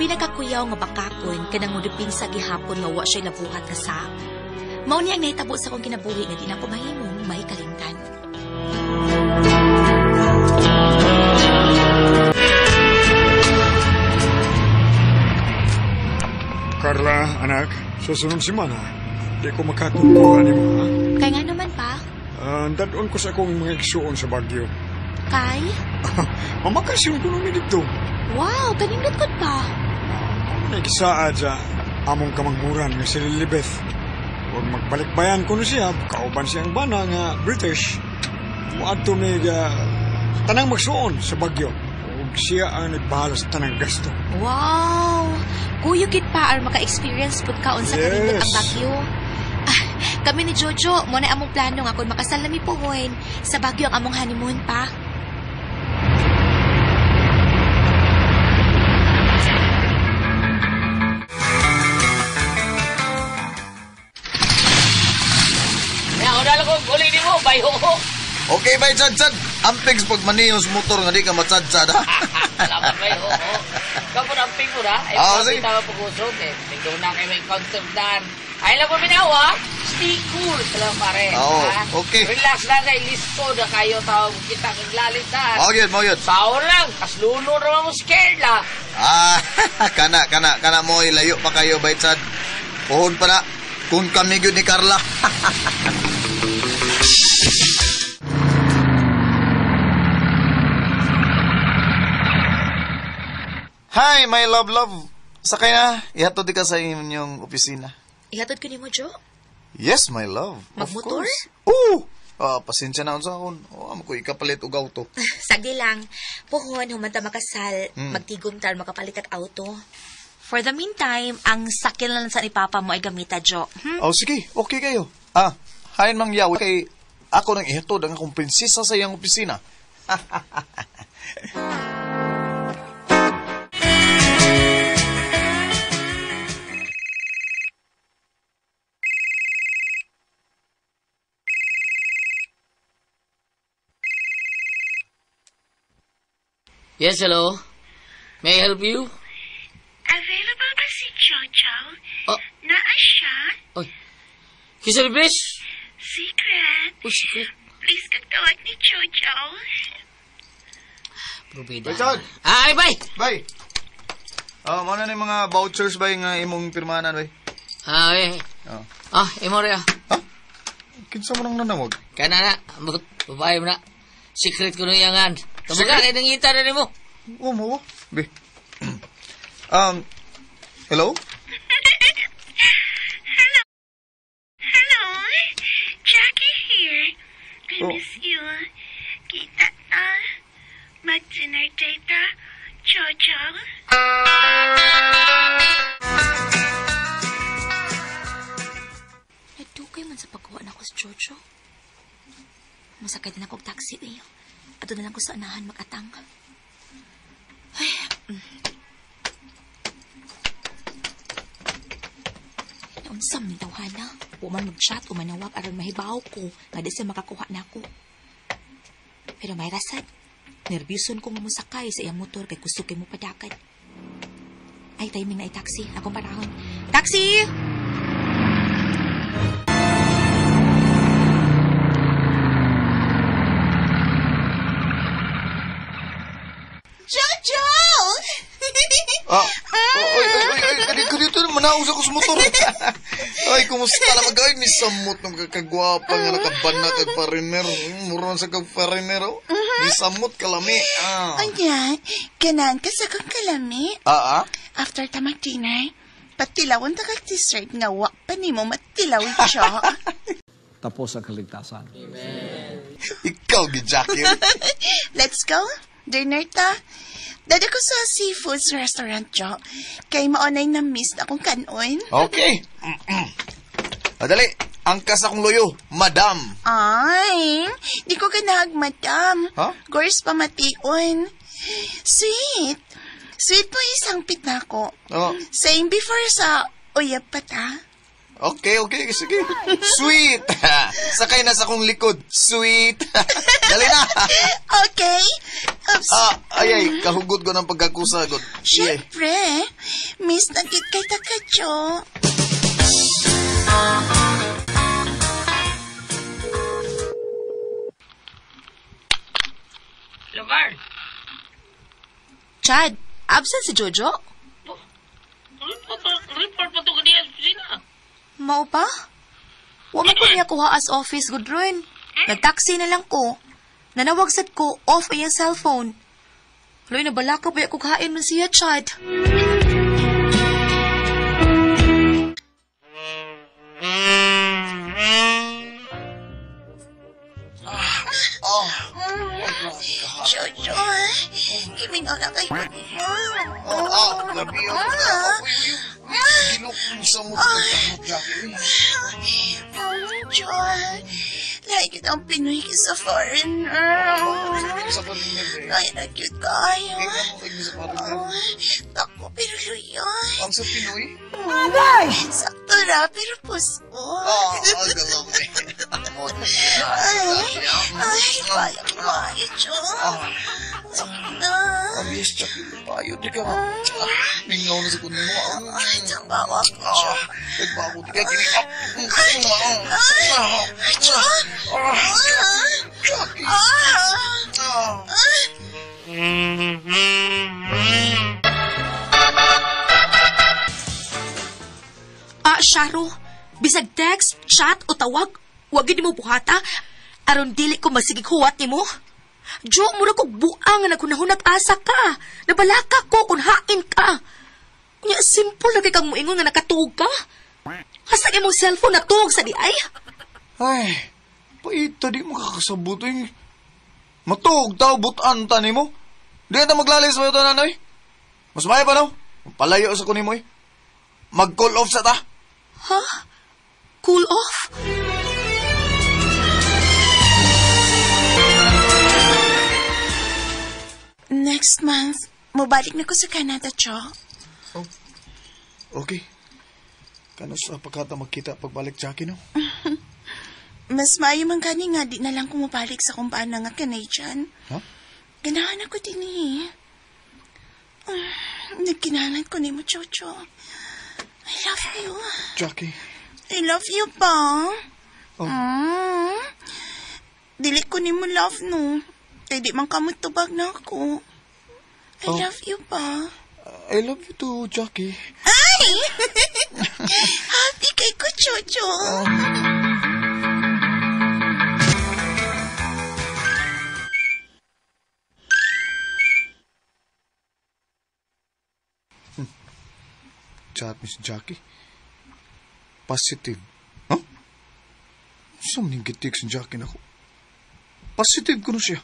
pinakakuyaw nga bakakon kanang mudipinsa gihapon nga wa siya nabuhat nga sa. Mao ni ang nahitabo sa akong kinabuhi nga di na ko mahimong may kalimtan. Carla, anak, sa sunod semana, di ko makakukuha ni mo, ha? Kay nga naman pa? Dadon ko sa akong mga igsuon sa Baguio. Kay? Mamakasyon ko nung dito. Wow, kanindot ko pa. Nagsaad sa among kamanghuran nga si Lilibeth. Huwag magbalikbayan ko na siya, kauban siyang bana nga British. Muadto may tanang magsuon sa Baguio. Ug siya ang nagbahala sa tanang gasto. Wow! Kuyo kit pa ar maka-experience pud ka unsa kanindot ang Baguio. Ah, kami ni Jojo, mo na among plano nga kung makasal nami puhon, sa Baguio ang among honeymoon pa. Okay, bay, sad-sad. Amping sa pagmaniho sa motor nga di ka matsad-sad, ha? Salamat, bay, oo. Kapon, amping mo na. Ay, oh, tama pag-usog, eh. Tingnan na kayo may counter daan. Ay, lang po minawa, stay cool. Salamat, pare. Oo, okay. Relax lang kay listo na kayo tawag kita kang lalitan. Mao yun. Sao lang, kasluno naman mo scared, la. Ah, kana mo, ilayo pa kayo, bay, sad. Puhon pa na, kung kami yun ni Carla. Hi, my love, love. Sakay na. Ihatod ka sa inyong opisina. Ihatod ko ni mo, Jo? Yes, my love. Magmotor? Oo! Pasensya na sa akon. Oh, amo ko ikapalit og auto. Sagdi lang. Puhon, humanta makasal, magtigom tar makapalit ag auto. For the meantime, ang sakyan lang sa ni Papa mo ay gamita, Jo. Oh, sige. Okay kayo. Ah, hain mang yaw. Kay ako nang ihatod ang akong prinsesa sa iyang opisina. Yes, hello. May I help you? Available ba si Jojo? Oh. Naa siya? Oy. Kisa Libre? Secret. Oh, secret. Please kagtawag ni Jojo. Probida. Richard! Ay, bye! Bye! Oh, muna na yung mga vouchers ba yung imong pirmanan, bay? Ay. Oh. Ah, imo rin, ah. Ha? Kinsa mo nang nanawag? Kana na. Babae mo na. Secret ko na iyangan. Tamaga, kay nangita na nimo. Oo, mo. Be. Hello? Hello. Hello. Jackie here. I miss you. Kita ta. Mag-dinner date ta. Jojo. Nadugay man sa pagkuha na ko sa Jojo. Masakay din ako og taxi eh. Ato na lang ko sa anahan mag-atang. Ay, Naunsam ni tawhana. Wa man mag-chat o manawag aron mahibaw ko nga di siya makakuha na ako. Pero may rasad. Nerbyuson ko nga mosakay sa iyang motor kay kusog kay mo padakan. Ay, timing na ay taxi. Akong parahon. Taxi! Jojo! Ah, oy, oy, oy, oy, kadito, manaos ako sa motor. Ay, kumusta naman kayo? May samot ng kakagwapa nga nakabana kag pariner. Mura sa kag pariner, oh. May samot kalami. Ah. Anya, ganan ka sa kang kalami. Ah, ah? After ta mag-dinner, patilawon ta kag dessert nga wa pa nimo matilaw siya. Tapos ang kaligtasan. Amen. Ikaw, gi Jackie. Let's go. Dinner ta. Dada ko sa seafoods restaurant, Jo. Kay maunay na miss na akong kanon. Okay. Adali, angkas akong loyo, madam. Ay, di ko ganahag, madam. Ha? Gors pamation. Sweet. Sweet mo isang pitnako. Oh. Same before sa uyab pa ta. Okay, sige. Sweet! Sakay na sa akong likod. Sweet! Dali na! Okay. Oops. Ay, kahugot ko ng pagkakusagot. Siyempre, miss na gid kay Takacho. Hello, Carl. Chad, absent si Jojo? Report pa ito kaniya sa opisina. Mao pa? Wa man ko niya kuha as office, Gudrun. Nagtaxi na lang ko. Nanawag sad ko, off iyang cellphone. Loy, nabalaka ba ako kain man siya, Chad? Jojo, gimingaw na kayo. Grabe ako. Gilok mo sa mo. Jackie. Jo, lagi kitang Pinoy sa foreigner. Sa foreigner eh. Ay, na-cute kayo. Sa foreigner. Tako, pero luyoy. Ang sa Pinoy? Sakto ra, pero puso. Galaw eh. Ay, kaya, Jo. Na. Yes, Jackie, payo. Di ka. Mingaw na sa kunin mo. Ay, tsambawa ko, Jo. Nagbago. Di ka, kini. Ay, Jo. Jackie. Sharo, bisag text, chat o tawag, wag yun mo buhata, aron dili ko masigig huwat nimo. Jo, mura kog buang nga naghunahunag asa ka. Nabalaka ko kung hain ka. Nya, simple na kay kang muingon nga nakatuog ka. Hasta imong cellphone natuog sa di ay. Ay, paita di mo kakasabot eh. Matuog tao, butan ta nimo. Di na maglalay sa ito, nanay. Mas maya pa no? Palayo sa kunin mo eh. Mag-call off sa ta. Ha? Cool off? Next month, mabalik na ko sa Canada, Cho. Oh, okay. Kano sa pagkata magkita pagbalik, Jackie, no? Mas maayo man gani nga, di na lang kumabalik sa kung paano nga Canadian. Huh? Ganahan ako din eh. Nagkinalan ko ni mo, Chocho. I love you. Jackie. I love you pa. Oh. Dili ko ni mo love, no. Kaya di man kamot tubag na ako. I love you pa. I love you too, Jackie. Ay! Happy kay ko, Chocho. Oh. Chat, Miss Jackie. Positive. Huh? Saan man yung gitik si Jackie na ako? Positive ko na siya.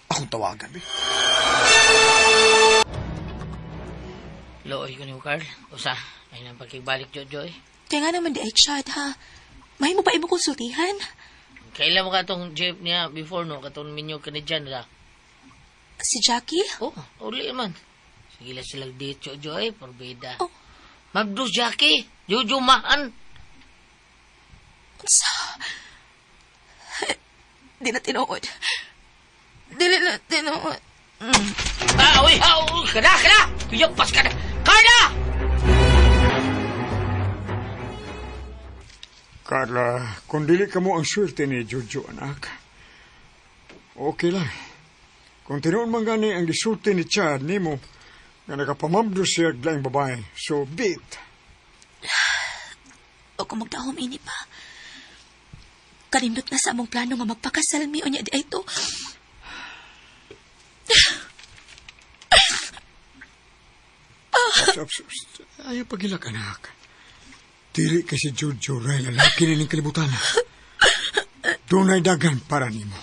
Akong tawagan, eh. Looy ko ni Carl. Usa, ay nang pagkibalik, Jojo, eh. Kaya nga naman di ay chat, ha? May mo ba imo konsultihan? Kailan mo ka itong jeep niya before, no? Katong minyo ka ni Jan, ra? Si Jackie? Oh, uli man. Sige lang silang date, Jojo, eh. Porbida. Oh. Mabdo, Jackie. Jojo, mahan. Unsa? Di na tinuod. Dili na tinuod. Ah, uy, ah, uy, kana, kana! Kuyapas ka na! Carla! Carla, kung dili ka mo ang swerte ni Jojo, anak, okay lang. Kung tinuon man gani ang gisulti ni Chad nimo, nga nakapamabdo siya og laing babae, so be it. O kung magdahom ini pa. Kanindot na sa among plano nga magpakasal mi unya di ay to. Ayaw pagilak, anak. Dili kay si Jojo Ray lalaki nining kalibutan. Dunay dagan para nimo.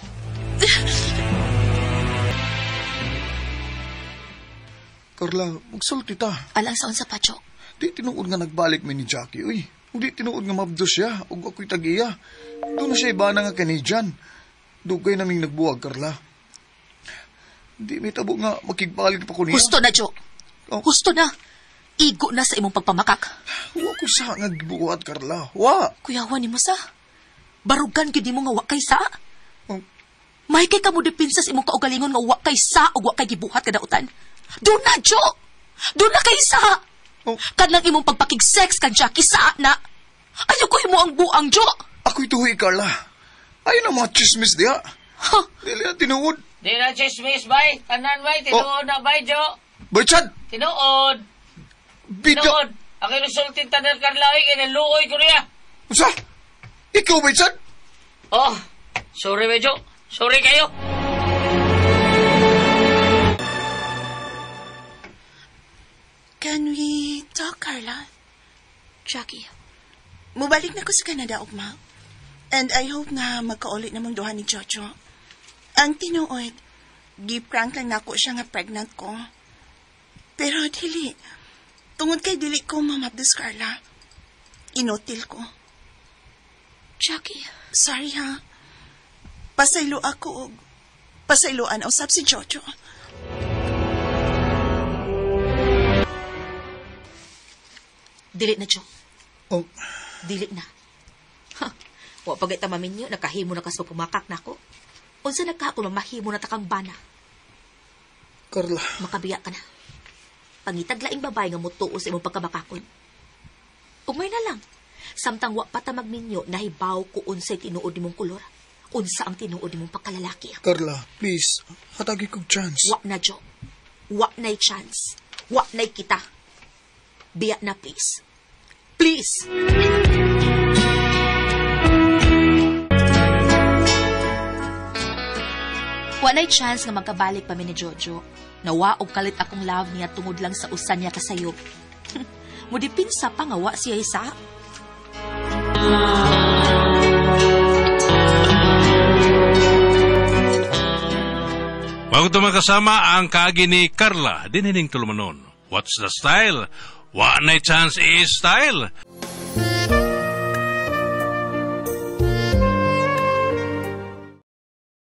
Carla, magsulti ta. Alang sa unsa, Pacho? Di tinuod nga nagbalik mi ni Jackie, uy. Di tinuod nga mabdo siya, ug ako'y tag-iya. Doon na siya iba na nga Canadian. Dugay naming nagbuwag, Carla. Di may tabo nga makigbalik pa ko niya. Gusto na, Jo. Oh. Gusto na. Igo na sa imong pagpamakak. Wa ko sa nga gibuhat, Carla. Wa. Kuyawan nimo sa. Barugan gyud nimo nga wa kay sa. Oh. May kay kamo depensa sa imong kaugalingon nga wa kay sa ug wa kay gibuhat kadautan. Doon na, Jo! Doon na kay sa! Oh. Kanang imong pagpakig-sex kan Jackie sa na. Ayaw ko imo ang buang, Jo! Ako'y tuhi, Carla. Ayaw na mga chismis diha. Ha? Dili na tinuod. Di na chismis, bay. Tanan, bay. Tinuod na, bay, Jo. Bay, Chad! Tinuod. Bida! Tinuod. Ang inusultin tanan, Carla, oy. Kinaluoy ko niya. Usa! Ikaw, Bay, Chad? Oh, sorry, bay, Jo. Sorry kayo. Can we talk, Carla? Jackie, Mubalik na ko sa Canada, ugma. And I hope nga magkauli namang duha ni Jojo. Ang tinuod, gi-prank lang nako siya nga pregnant ko. Pero dili. Tungod kay dili ko mamabdos, Carla. Inutil ko. Jackie, Sorry ha. Pasaylo ako og pasayloan usab si Jojo. Dili na, Jo. Oh, Dili na. Ha, wa pa gayta maminyo, nakahimo na kas pumakak nako. Unsa na ka kung mamahimo na takang bana? Carla. Makabiya ka na. Pangitag laing babae nga mutuo sa imong pagkamakakon. Umay na lang. Samtang wa pa ta magminyo, nahibaw ko unsay tinuod nimong kolor. Unsa ang tinuod nimong pagkalalaki. Carla, please. Hatagi kog chance. Wa na, Jo. Wa na'y chance. Wa na'y kita. Biya na, please. Please! Wa na'y chance nga magkabalik pa mi ni Jojo. Nawa og kalit akong love niya tungod lang sa usan niya kasayop. Mudipinsa pa nga wa siya isa. Bago ito makasama ang kaagi ni Carla, dinining tulumanon. What's the style? Wa na chance is style.